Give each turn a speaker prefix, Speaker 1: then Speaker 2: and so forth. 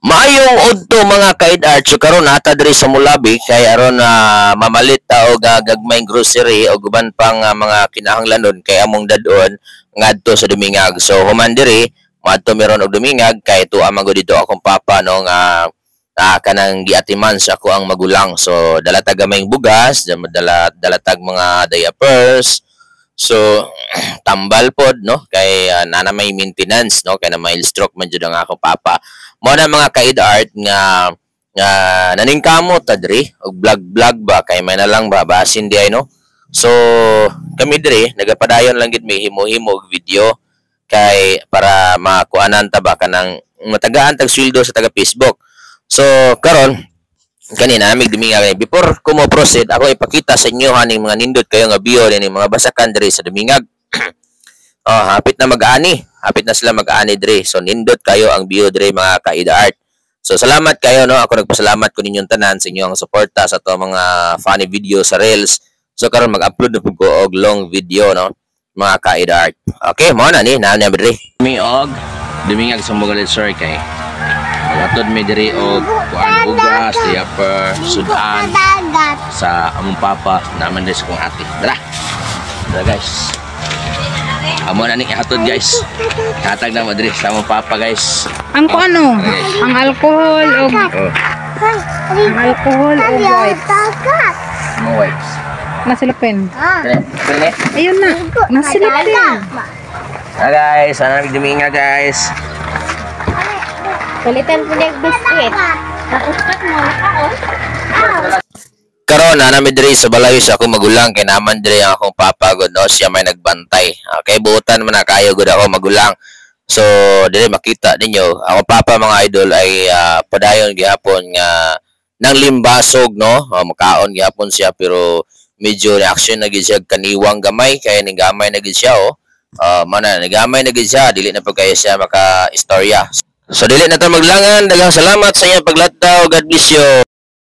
Speaker 1: Maayong udto, mga kaid-art. So karon naa ta diri sa Mulabi kay aron na mamalit ta og gagmayng grocery og uban pang mga kinahanglanon kay among dad-on ngadto sa Dumingag. So human diri, moadto mi ron og Dumingag kay tuwa man gud didto akong papa, no, nga kanang giatiman sa akoang magulang. So dala tag gamayng bugas, dala dala tag mga diapers. So tambal pod, no, kay nana may maintenance, no, kay na mild stroke man jud ang akong papa. Mo na, mga kaid-art, nga nga naningkamot ta diri og vlog vlog ba kay may na lang ba basin di ay, no. So kami diri nagapadayon lang gid mi himo-himo og video kay para makuanan ta ba, kanang matagaan tag sweldo sa taga Facebook. So karon kanina amig Dumingag. Before ko mo proceed, ako ipakita sa inyo haning mga nindot kayo nga bio dinhi, mga basakan diri sa Dumingag. Oh, hapit na mag-ani. Hapit na sila mag-ani diri. So nindot kayo ang view diri, mga kaida art. So salamat kayo, no. Ako nagpasalamat ko ninyong tanan sa inyong suporta sa to mga funny video sa Reels. So karon mag-upload na pud ko og long video, no, mga kaida art. Okay, mo na ni na na diri. Mi og Dumingag sa Mogalit sir kay Magatod mi diri og kuan, bugas, diaper, sudan sa among papa naman diri sa kong ate. Tara. Tara, guys. Amo na ning ihatod, guys. Hatag na mo diri sa among papa, guys.
Speaker 2: Ang ko ano, ang alcohol o
Speaker 1: Oh,
Speaker 2: ang alcohol o wipes.
Speaker 1: Mga wipes.
Speaker 2: Nasilapin.
Speaker 1: Kani, kani.
Speaker 2: Ayun na. Nasilapin.
Speaker 1: Ah, guys, sana Dumingag, guys.
Speaker 3: Palitan po niya biscuit. Nakuspat mo, nakaon.
Speaker 1: Karon na nami diri sa balay sa akong magulang kay naman diri ang akong papa gud, no, siya may nagbantay. Okay, buotan man na kayo gud ako magulang. So diri makita ninyo ako papa, mga idol, ay padayon gihapon nga nang limbasog, no. Oh, makaon gihapon siya pero medyo reaction na gid siya kaniwang gamay kay ning gamay na gid siya, oh. Mana nigamay na gid siya, dili na pud kayo siya maka istorya. So dili na ta maglangan, daghang salamat sa inyong paglantaw. God bless you.